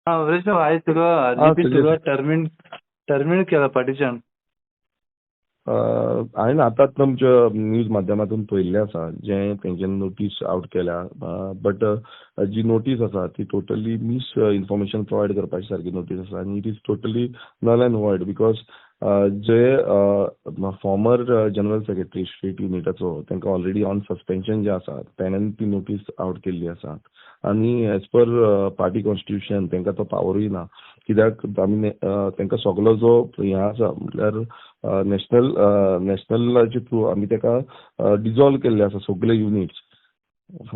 हां वृष आयज तुका आं आरजीपी सजेस्ट तुका टर्मिनेट केला पार्टीच्यान. हांवें आतांच तुमच्या न्यूज माध्यमातून पळयल्लें आसा जें तेंच्यांनी नोटीस आवट केल्या, बट जी नोटीस आसा ती टोटली मीस इन्फॉर्मेशन प्रोवायड करपाची सारकी नोटीस आसा आनी it is totally null and void because J former general secretary state युनिटाचो तांकां ऑलरेडी ऑन सस्पेन्शन जें आसा तेणेन ती नोटीस आवट केल्ली आसा आनी एज पर पार्टी कॉन्स्टिट्युशन तांकां तो पावरूय ना, कित्याक आमी तांकां सगलो जो हें आसा म्हटल्यार नॅशनलाचे थ्रू आमी ताका डिजॉल्व केल्ले आसा सगले युनिट्स,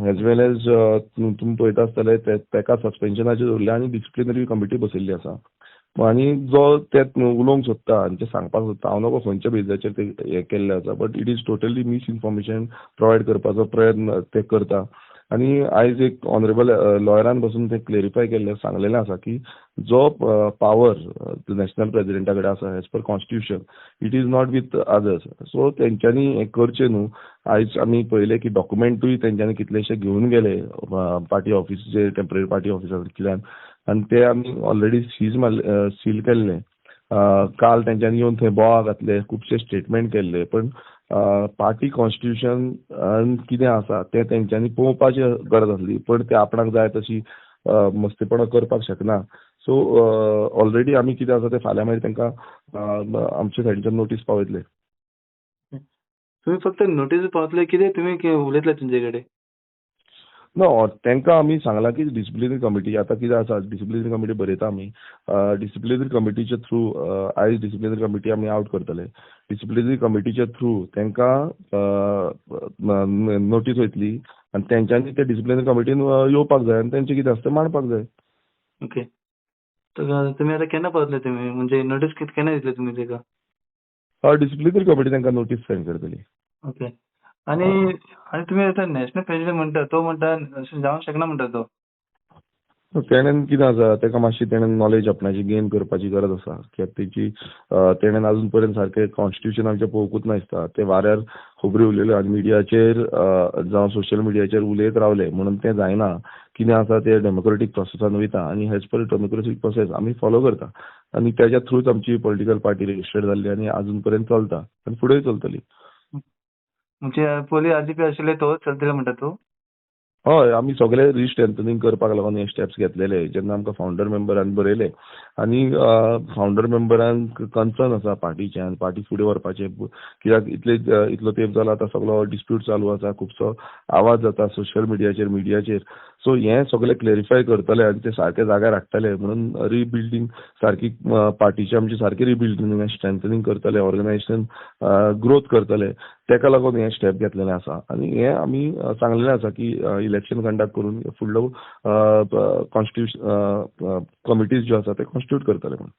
एज वेल एज तुमी पळयता आसतले ताका सस्पेन्शनाचेर दवरले आनी डिसिप्लिनरी कमिटी बसयल्ली आसा. आनी जो ते उलोवंक सोदता आनी ते सांगपाक सोदता, हांव नकळो खंयच्या बेजाचेर ते हें केल्लें आसा, but it is totally misinformation provide करपाचो प्रयत्न ते करता. आनी आयज एक ऑनरेबल लॉयरान बसून ते क्लेरिफाय केल्लें सांगलेलें आसा की जो पावर नॅशनल प्रेजिडेंटा कडेन आसा as per constitution it is not with others. So तेंच्यांनी हें करचें न्हू. आयज आमी पळयलें की डॉक्युमेंटूय तेंच्यांनी कितलेशे घेवन गेले पार्टी ऑफिसीचे, टेंपररी पार्टी ऑफिसांतल्यान, आनी ते आमी ऑलरेडी सीज मारले, सील केल्ले. काल तेंच्यांनी येवन थंय बोवाळ घातले, खुबशे स्टेटमेंट केल्ले, पण पार्टी कॉन्स्टिट्युशन कितें आसा तें तेंच्यांनी पळोवपाची गरज आसली, पण ते आपणाक जाय तशी मस्तेपणां करपाक शकना. सो ऑलरेडी आमी कितें आसा तें फाल्यां मागीर तांकां आमच्या सायडीच्यान नोटीस पावयतले. तुमी फक्त नोटीस पावतले कितें तुमी उलयतले तुमचे कडेन? ना, तांकां आमी सांगलां की डिसिप्लिनरी कमिटी आतां कितें आसा, डिसिप्लिनरी कमिटी बरयता आमी. डिसिप्लिनरी कमिटीच्या थ्रू आयज डिसिप्लिनरी कमिटी आमी आवट करतले. डिसिप्लिनरी कमिटीच्या थ्रू तांकां नोटीस वयतली आनी तेंच्यांनी ते डिसिप्लिनरी कमिटीन येवपाक जाय आनी तेंचें कितें आसा तें मांडपाक जाय. ओके, तुमी आतां केन्ना पावतले तुमी, म्हणजे नोटीस केन्ना दितले तुमी ताका? हय, डिसिप्लिनरी कमिटी तांकां नोटीस सेंड करतली. ओके, आनी आनी तुमी आतां नॅशनल प्रेजिडेंट म्हणटा तो म्हणटा अशें जावंक शकना म्हणटा तो. तेणेन कितें आसा ताका मातशी तेणेन नॉलेज आपणाची गेन करपाची गरज आसा, कित्याक तेची तेणेन अजून पर्यंत सारकें कॉन्स्टिट्युशन आमचें पळोवंकूच ना दिसता. ते वाऱ्यार खबऱ्यो उलयल्यो आनी मिडियाचेर जावं सोशल मिडियाचेर उलयत रावले म्हणून तें जायना. कितें आसा तें डेमोक्रेटीक प्रोसेसान वयता आनी एज पर डेमोक्रेटीक प्रोसेस आमी फॉलो करता आनी तेज्या थ्रूच आमची पॉलिटिकल पार्टी रजिस्टर्ड जाल्ली आनी आजून पर्यंत चलता आनी फुडेंय चलतली. म्हणजे पयलीं आरजीपी आशिल्ले तो चलतले म्हणटा तूं? हय, आमी सगळे रिस्ट्रेंथनींग करपाक लागून हे स्टेप्स घेतलेले जेन्ना आमकां फावंडर मेंबरान बरयले आनी फावंडर मेंबरांक कन्सर्न आसा पार्टीचें आनी पार्टी फुडें व्हरपाचें, कित्याक इतले इतलो तेंप जाला आतां सगलो डिस्प्यूट चालू आसा, खुबसो आवाज जाता सोशल मिडियाचेर, मिडियाचेर. सो हें सगळें क्लेरिफाय करतले आनी ते सारके जाग्यार हाडटले म्हणून रिबिल्डींग सारकी पार्टीची आमची सारकी रिबिल्डींग स्ट्रेंथनींग करतले, ऑर्गनायजेशन ग्रोथ करतले, तेका लागून हें स्टेप घेतलेलें आसा. आनी हें आमी सांगलेलें आसा की इलेक्शन कंडक्ट करून फुडलो कॉन्स्टिट्यूशन कमिटीज ज्यो आसा ते कॉन्स्टिट्यूट करतले म्हणून.